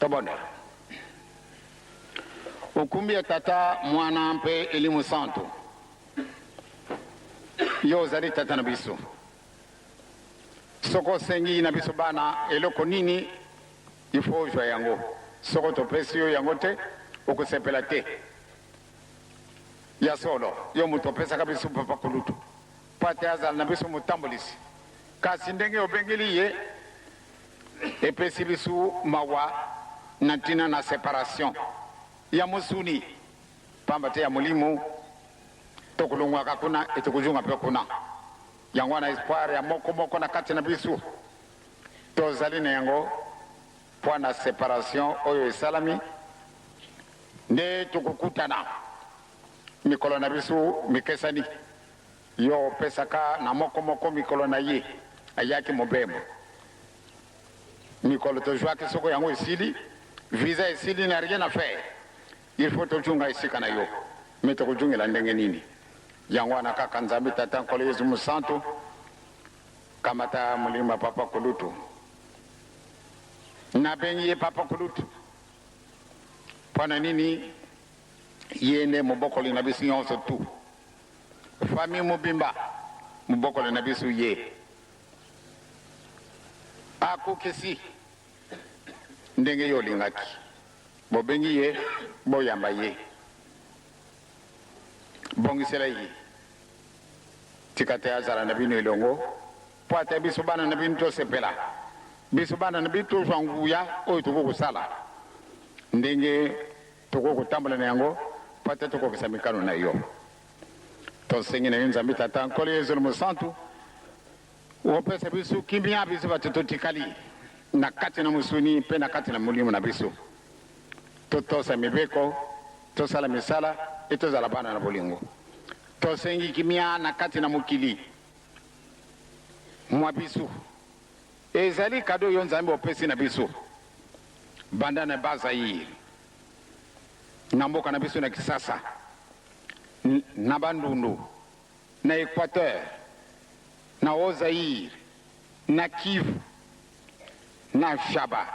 Tobondela. Okumbi ya Tata, Mwana mpe Elimo Santu, yo ozali Tata na biso. Soko osengi na biso bana eloko nini, il faut ozwa yango. Soko topesi yo yango te, okosepela te. Ya solo, yo moto opesaka biso Papa Kulutu mpo ate azala na biso motambolisi, kasi ndenge obengeli ye epesi biso mawa na ntina na separation ya mosuni, pamba te ya molimo tokolongwaka kuna et tokozonga mpe kuna. Yango wana espoir ya moko moko na kati na biso tozali na yango mpo na separation oyo esalami nde tokokutana mikolo na biso mikesani. Yo opesaka na moko moko mikolo na ye ayaki mobembo. Mikolo tozwaki soko yango esili, visa esili na rien à faire. Il faut tozonga esika na yo. Mais tokozongela ndenge nini? Yango wana kaka Nzambe Tata Nkolo Yezu Mosantu, kamata molimo ya Papa Kulutu. Nabengi ye Papa Kulutu mpo na nini? Ye nde mobokoli na biso nyonso tu. Famille mobimba mobokoli na biso ye. Akokisi ndenge yo olingaki. Bobengi ye, boyamba ye. Bongisela ye. Tika te azala na bino elongo, mpo ata biso bana na bino tosepela. Biso bana na bino tozwa nguya oyo tokoki kosala ndenge tokoki kotambola na yango, mpo ata tokokisa mikano na yo. Tosengi na yo Nzambe Tata, Nkolo Yezu Mosantu, opesa biso kimia, biso bato totikali na kati na mosuni mpe na kati na molimo na biso. Totosa mibeko, tosala misala e tozala bana na bolingo. Tosengi kimia na kati na mokili mwa biso. Ezali kado yo Nzambe opesi na biso banda na Bas-Zaïre, na mboka na biso na Kisasa, na Bandundu, na Equateur, na Haut-Zaïre, na Kivu, na Shaba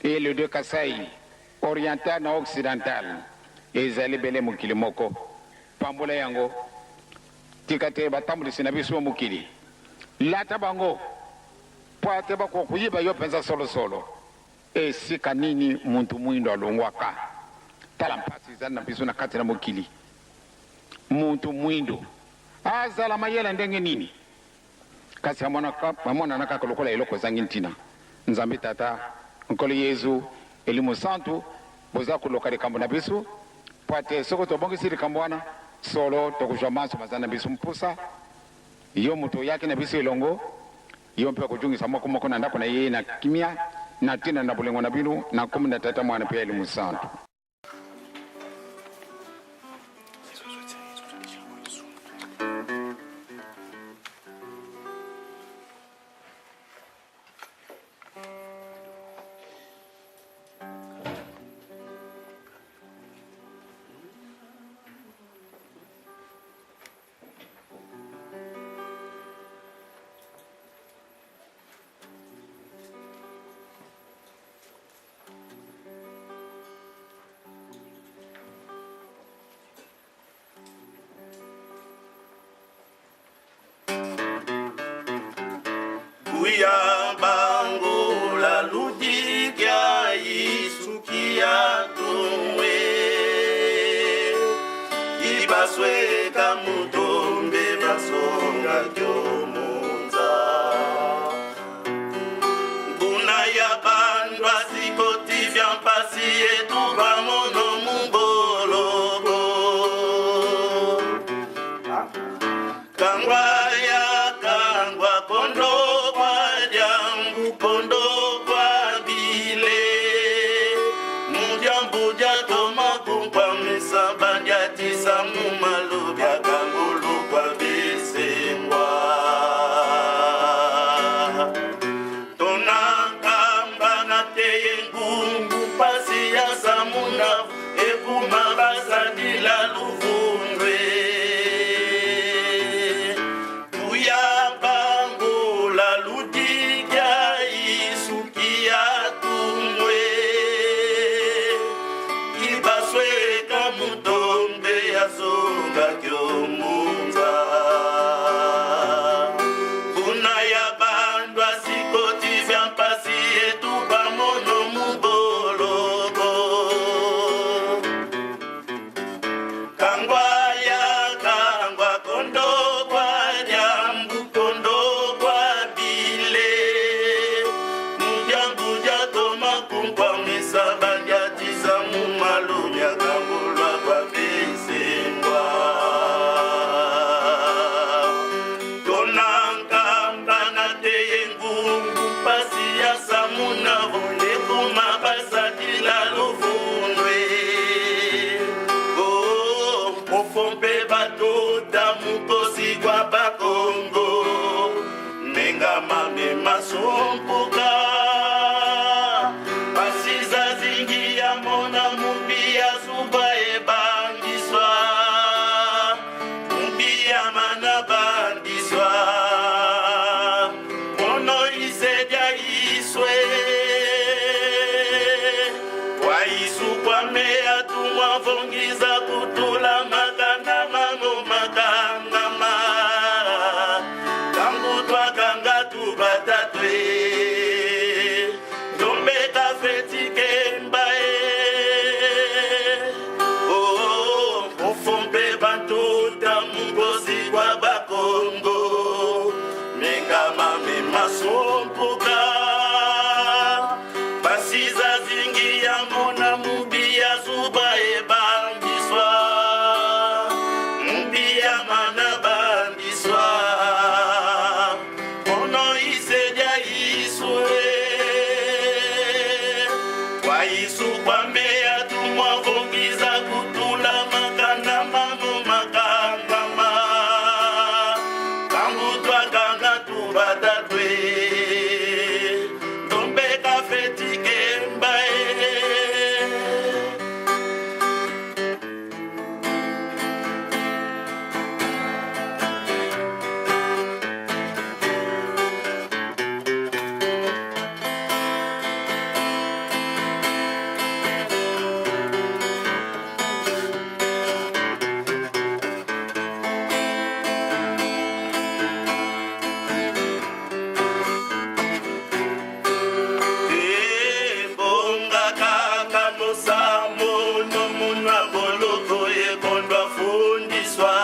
et le deux Kasaï, oriental na occidental, ezali bele mokili moko. Pambola yango. Tika te batambulisi na biso mokili lata bango mpo ate bakoka koyeba yo mpenza solosolo. Esika nini muntu mwindo alongwaka? Tala mpasi ezali na biso na kati na mokili. Muntu mwindo azala mayele ndenge nini, kasi amonana kaka lokola eloko ezangi ntina. Nzambe Tata, Nkolo Yezu, Elimo Santu, boza koloka likambo na biso, mpo ate soko tobongisi likambo wana, solo tokozwa manso maza na biso mposa. Yo moto oyaki na biso elongo, yo mpe okojungisa moko moko na ndako na ye na kimia, na ntina na bolingo na bino, na nkombo na Tata, Mwana mpe Elimo Santu. Kuya bangula ludikia isukia tumwe ibasweka mutombe basonga kyomunza Nguna ya bandu azikoti bya mpasi yetu bamono muboloko Kangwa ya kangwa kondo kwa dyangu kondo kwa bile Mudyambu dyatoma kumpamisa bandyatisa mumalu bya kangulu kwa bisengwa Tonakamba na teye ngungu pasi ya sa. Bakongo mengama memasumpuka basiza zingi ya mona mubi ya zuba ebangiswa mubi ya mana bandiswa mono isedia iswe kwaisu kwamea tumwavongiza kutula makanda mamo makangama kangu twakanga tubatatwe ndombeka fetikemba e oh, mufumbe bantuta mungozi kwa bakongo mengama memasumpuka basiza zingi ya mona mubi ya zuba ebangiswa mubi ya mana bandiswa mono isedia iswe kwaisu kwambeya tumwavongiza kutula makanda mamo makangama kangu twakanga tubatatwe ndombeka fetikemba e. Ebonga kaka mosamo nomunwa boloko ekondwa fundiswa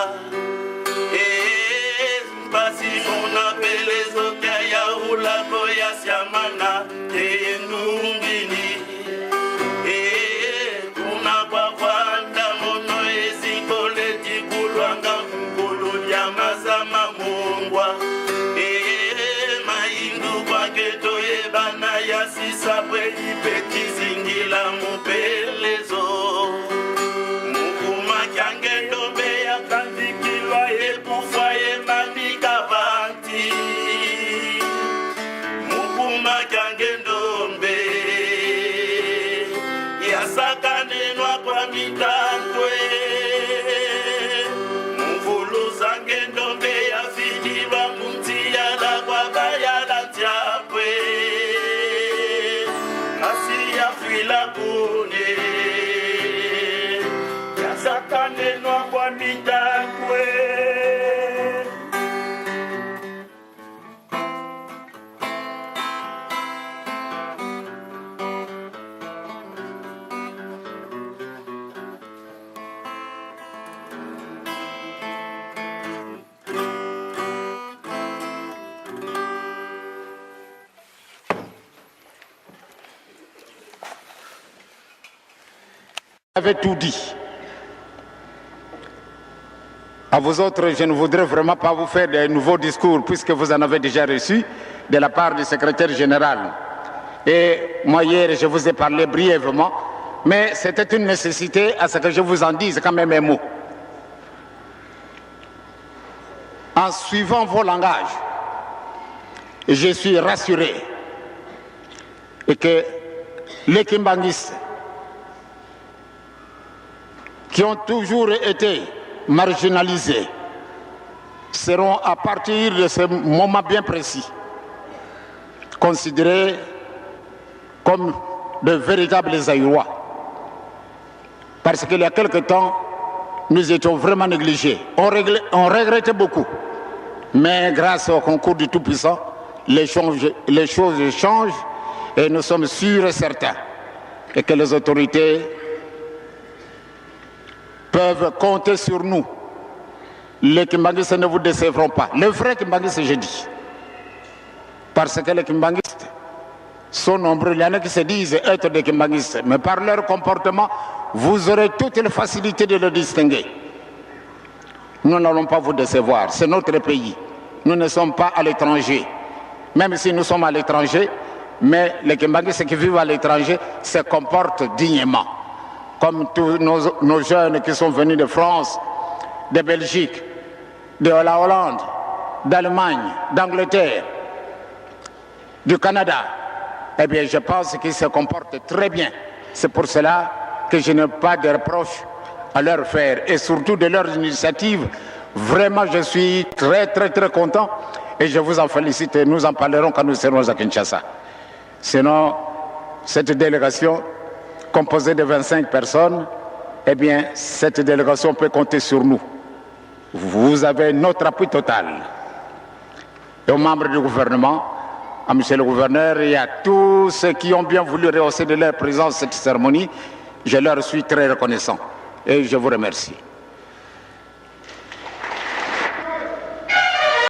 mpasi mona pelezoka ya ulako ya siamana teyenungini kuna kwakwanda mono ezikoleti kulwanga mkulu lya mazama mungwa maindu kwake toyebana ya sisabwe ipetizingila mupelezo mukuma kyange ndombe yakandikilwa yekufa yemanika vanti mukuma kyange ndombe yasakanenwa kwa mitantwe muvuluzange ndombe yafidilwa muntiyala kwa bayala ntiakwe kasi yafila kune yasakanenwa kwa mitantwe. Avez tout dit. À vous autres, je ne voudrais vraiment pas vous faire de nouveaux discours puisque vous en avez déjà reçu de la part du secrétaire général. Et moi, hier, je vous ai parlé brièvement, mais c'était une nécessité à ce que je vous en dise quand même un mot. En suivant vos langages, je suis rassuré et que les Kimbanguistes, qui ont toujours été marginalisés, seront à partir de ce moment bien précis considérés comme de véritables Zaïrois. Parce qu'il y a quelque temps, nous étions vraiment négligés. On regrettait beaucoup. Mais grâce au concours du Tout-Puissant, les choses changent et nous sommes sûrs et certains et que les autorités peuvent compter sur nous. Les Kimbanguistes ne vous décevront pas. Les vrais Kimbanguistes, je dis. Parce que les Kimbanguistes sont nombreux. Il y en a qui se disent être des Kimbanguistes. Mais par leur comportement, vous aurez toutes les facilités de le distinguer. Nous n'allons pas vous décevoir. C'est notre pays. Nous ne sommes pas à l'étranger. Même si nous sommes à l'étranger, mais les Kimbanguistes qui vivent à l'étranger se comportent dignement. Comme tous nos jeunes qui sont venus de France, de Belgique, de la Hollande, d'Allemagne, d'Angleterre, du Canada, eh bien, je pense qu'ils se comportent très bien. C'est pour cela que je n'ai pas de reproches à leur faire et surtout de leurs initiatives. Vraiment, je suis très, très, très content et je vous en félicite et nous en parlerons quand nous serons à Kinshasa. Sinon, cette délégation composée de 25 personnes, eh bien, cette délégation peut compter sur nous. Vous avez notre appui total. Et aux membres du gouvernement, à monsieur le gouverneur et à tous ceux qui ont bien voulu rehausser de leur présence cette cérémonie, je leur suis très reconnaissant et je vous remercie.